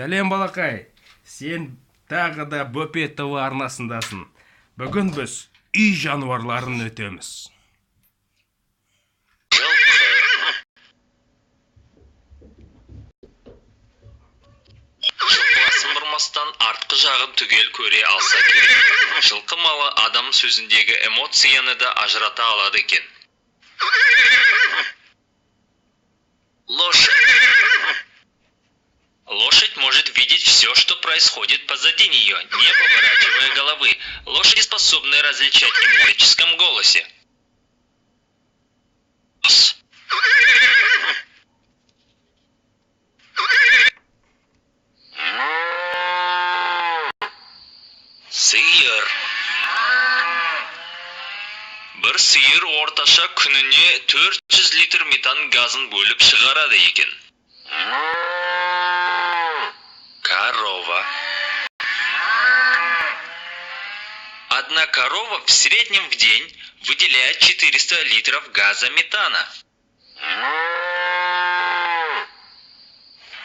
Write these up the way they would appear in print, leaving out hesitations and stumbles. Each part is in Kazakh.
Сәлем, балақай! Сен тағы да Бөпе ТВ арнасындасың. Бүгін біз үй жануарларын өтеміз. Жылқы. Жылқы басын бұрмастан артқы жағын түгел көре алса керек. Жылқы малы адам сөзіндегі эмоцияны да ажырата алады екен. Лошадь. Лошадь может видеть все, что происходит позади нее, не поворачивая головы. Лошади способны различать эмоции в человеческом голосе. Пс. Сиыр. Бір сиыр орташа күніне 400 литр метан газын бөліп шығарады екен. Корова. Одна корова в среднем в день выделяет 400 литров газа метана.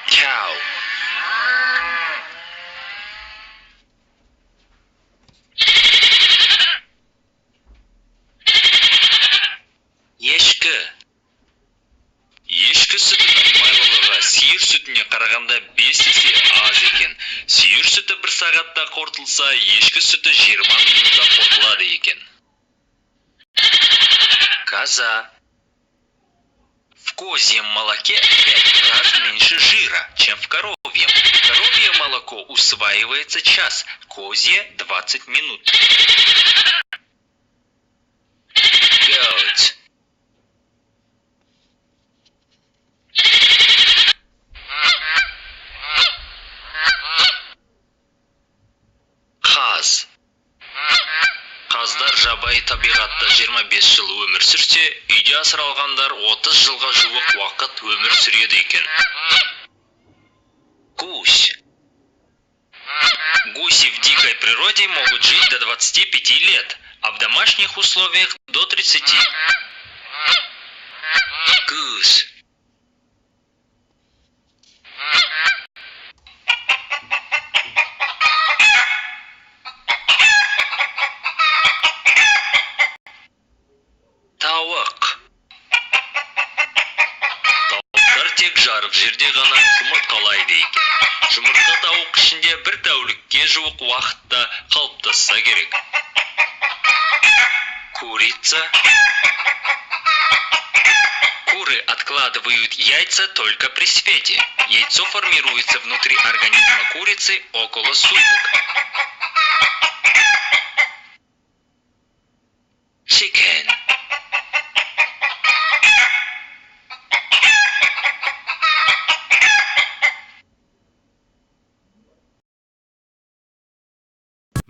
Cow. Ешкі. Ешкі сүтінің майлылығы сиыр сүтіне қарағанда 5 есе аз екен. Сиыр сүті бір сағатта қорытылса, ешкі сүті 20 минутта қорытылады екен. Коза. В козьем молоке 5 раз меньше жира, чем в коровьем. Коровье молоко усваивается час, козье 20 минут. Goat. Қаз. Қаздар жабайы табиғатта 25 жыл өмір сүрсе, үйде асыралғандар 30 жылға жуық уақыт өмір сүреді екен. Гусь. Гуси в дикой природе могут жить до 25 лет, а в домашних условиях до 30. Goose. Тауық. Тауықтар тек жарық жерде ғана жұмыртқалайды екен. Жұмыртқа тауық ішінде бір тәулікке жуық уақытта қалыптасса керек. Курица. Куры откладывают яйца только при свете. Яйцо формируется внутри организма курицы около суток. Chicken.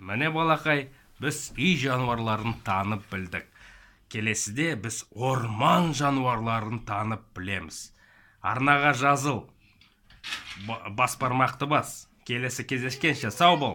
Міне, балақай, біз үй жануарларын танып білдік. Келесіде біз орман жануарларын танып білеміз. Арнаға жазыл. Бас бармақты бас. Келесі кездескенше сау бол.